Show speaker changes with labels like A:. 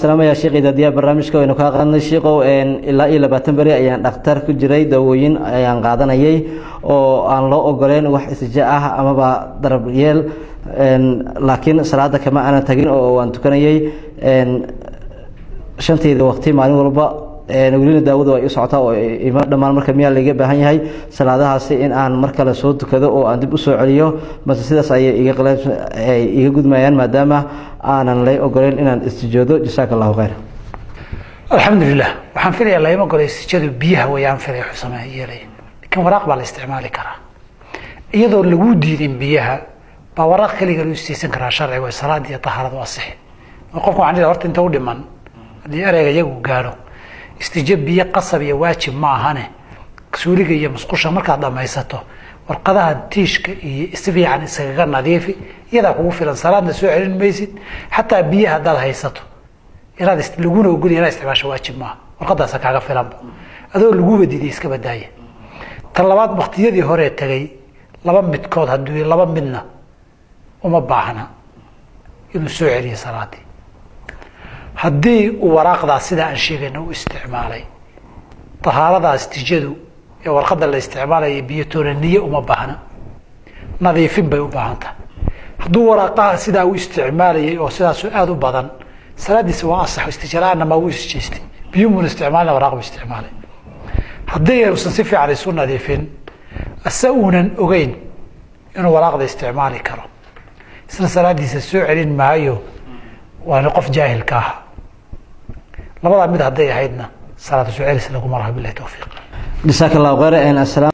A: Salaamaya sheekh idaadiyaa barnaamijka waynu kaa qaadnay. Shiikow, ilaa iyo 20 beri ayaan dhakhtar ku jiray, daawooyin ayaan qaadanayay oo aan loo ogoleyn wax isija ah amaba darabyeel, laakiin salaada kama aanan tagin oo waan tukanayay shantayda waqti maalin walba. Welina daawadu ay u socotaa oo ima dhammaan. Marka miyaa laiga baahan yahay salaadahaasi in aan mar kale soo tukado oo aan dib usoo celiyo, mase sidaas ayay iga ay iga gudmayaan, maadaama aanan lay ogoleyn inaan istijoodo? Jasaaka Allahu khayr.
B: Alxamdulilah. Waxaan filayaa lama ogolo istijadu biyaha wayaan filaya xusame yeelay, laakiin waraaq baa la isticmaali karaa. Iyadoo lagu diidin biyaha baa waraaq keliga loo istiysan karaa. Sharciga salaada iyo tahaaradu asixi. Qofka waxaan dhihi horta inta u dhiman, haddii ereyga iyagu gaadho, istijo biyo qasab iyo waajib ma ahane. Suuliga iyo musqusha markaad dhamaysato, warqadaha tiishka iyo si fiican iskagaga nadiifi, iyadaa kugu filan. Salaadna soo celin maysid. Xataa biyaha haddaad haysato inaad laguna ogolya inaad isticmaasho waajib maaha. Warqadaasa kaaga filanba adoo laguba diiday, iska badaaya. Tan labaad, waktiyadii horee tegay laba midkood, hadduu laba midna uma baahna inuu soo celiyo salaadii. Haddii uu waraaqdaas sidaa aan sheegayna u isticmaalay, tahaaradaas istijadu ee warqadda la isticmaalaya biyo toona niye uma baahna, nadiifin bay u baahan tahay. Hadduu waraaqaha sidaa u isticmaalayay oo sidaasu aada u badan, salaadiisa waa asax. Istijala-aanna maa wuu isjeestay, biyumuuna isticmaalina, waraaq buu isticmaalay. Haddii uusan si fiican isu nadiifin, ase uunan ogeyn inuu waraaqda isticmaali karo, isna salaadiisa soo celin maayo, waana qof jaahilka ah. Labadaa mid hadday ahaydna, salaada soo celis laguma laha. Bilahi tawfiiq.
A: Jasaaka Allahu khayr. Asalaam.